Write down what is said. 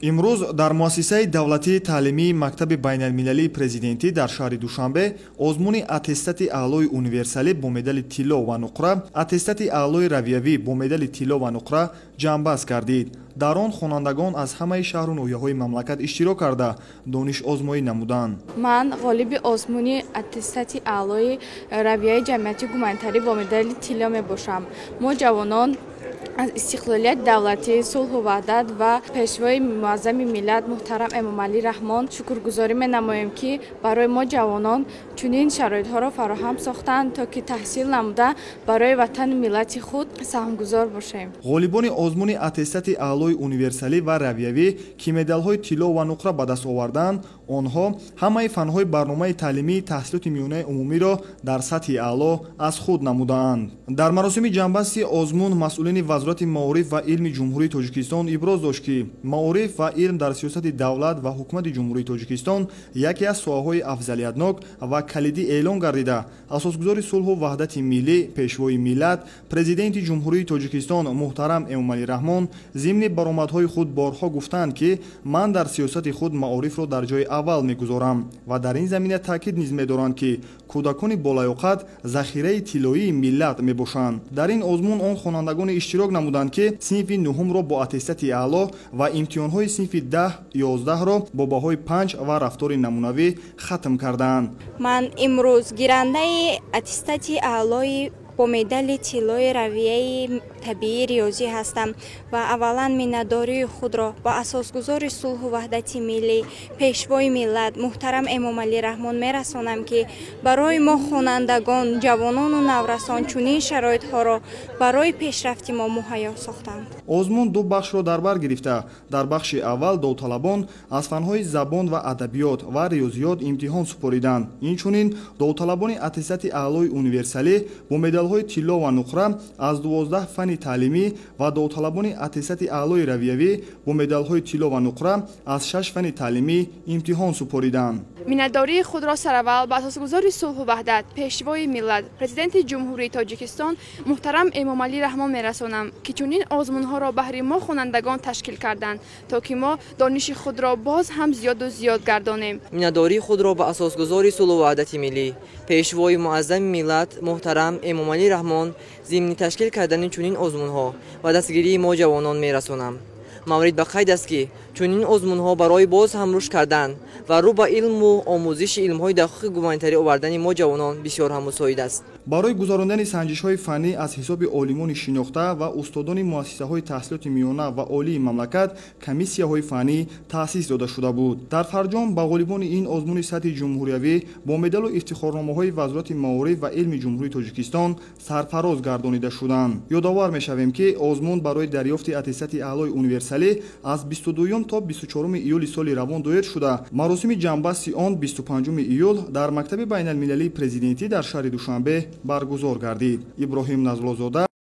Имрӯз дар муассисаи давлатии таълимии мактаби байналмилалии президентӣ дар шаҳри Душанбе озмуни аттестати аълои универсалӣ бо медали тилло ва нуқра, аттестати аълои равиявӣ бо медали тилло ва нуқра ҷамъбаст гардид. Дар он хонандагон аз ҳамаи шаҳру ноҳияҳои мамлакат иштирок карда, донишозмоӣ намуданд. Ман ғолиби озмуни аттестати аълои равияи ҷамъиятии гуманитарӣ бо медали тилло мебошам. Мо ҷавонон аз истиқлолияти давлатӣ, сулҳу ваҳдат ва пешвои муаззами миллат муҳтарам Эмомалӣ Раҳмон шукргузорӣ менамоем, ки барои мо ҷавонон чунин шароитҳоро фароҳам сохтанд, то ки таҳсил намуда барои ватану миллати худ саҳмгузор бошем. Ғолибони озмуни аттестати аълои универсалӣ ва равиявӣ, ки медалҳои тилло ва нуқра ба даст оварданд, онҳо ҳамаи фанҳои барномаи таълимии таҳсилоти миёнаи умумиро дар сатҳи аъло аз худ намудаанд. Дар маросими ҷамъбасти озмун масъулини Вазорати маориф ва илми Ҷумҳурии Тоҷикистон иброз дошт, ки маориф ва илм дар сиёсати давлат ва ҳукумати Ҷумҳурии Тоҷикистон яке аз соҳаҳои афзалиятнок ва калидӣ эълон гардида, асосгузори сулҳу ваҳдати миллӣ, пешвои миллат, Президенти Ҷумҳурии Тоҷикистон муҳтарам Эмомалӣ Раҳмон зимни баромадҳои худ борҳо гуфтанд, ки ман дар сиёсати худ маорифро дар ҷои аввал мегузорам ва дар ин замина таъкид низ медоранд, ки кӯдакони болаёқат захираи тиллоии миллат мебошанд. Дар ин озмун он хонандагоне иштирок намуданд, ки синфи нуҳумро бо аттестати аъло ва имтиҳонҳои синфи 10, 11-ро бо баҳои 5 ва рафтори намунавӣ хатм кардаанд. Ман имрӯз гирандаи аттестати аълои бо медали тиллои равияи табиии риёзӣ ҳастам ва аввалан миннатдории худро ба асосгузори сулҳу ваҳдати миллӣ, пешвои миллат муҳтарам Эмомалӣ Раҳмон мерасонам, ки барои мо хонандагон, ҷавонону наврасон чунин шароитҳоро барои пешрафти мо муҳайё сохтанд. Озмун ду бахшро дар бар гирифта. Дар бахши аввал довталабон аз фанҳои забон ва адабиёт ва риёзиёт имтиҳон супориданд. Инчунин довталабони аттестати аълои универсалӣ бо медалҳои тилло ва нуқра аз 12 фани таълимӣ ва довталабони аттестати аълои равиявӣ бо медалҳои тилло ва нуқра аз 6 фани таълимӣ имтиҳон супориданд. Миннатдории худро сараввал ба асосгузори сулҳу ваҳдат, пешвои миллат, Президенти Ҷумҳурии Тоҷикистон муҳтарам Эмомалӣ Раҳмон мерасонам, ки чунин озмунҳоро баҳри мо хонандагон ташкил карданд, то ки мо дониши худро боз ҳам зиёду зиёд гардонем. Миннатдории худро ба асосгузори сулҳу ваҳдати миллӣ, пешвои муаззами миллат муҳтарам Эмомалӣ Раҳмон зимни ташкил кардани чунин озмунҳо ва дастгирии мо ҷавонон мерасонам. Маврид ба қайд аст, ки чунин озмунҳо барои боз ҳам рушд кардан ва рӯ ба илму омӯзиши илмҳои дақиқи гуманитарӣ овардани мо ҷавонон бисёр ҳам мусоид аст. Барои гузарондани санҷишҳои фаннӣ аз ҳисоби олимони шинохта ва устодони муассисаҳои таҳсилоти миёна ва олии мамлакат комиссияҳои фаннӣ таъсис дода шуда буд. Дар фарҷом ба ғолибони ин озмуни сатҳи ҷумҳуриявӣ бо медалу ифтихорномаҳои Вазорати маориф ва илми Ҷумҳурии Тоҷикистон сарфароз гардонида шуданд. Ёдовар мешавем, ки озмун барои дарёфти аттестати аълои универсалӣ аз 22 то 24 июли соли равон доир шуда, маросими ҷамъбасти он 25 июл дар мактаби байналмилалии президентӣ дар шаҳри Душанбе баргузор гардид. Иброҳим Назлозода.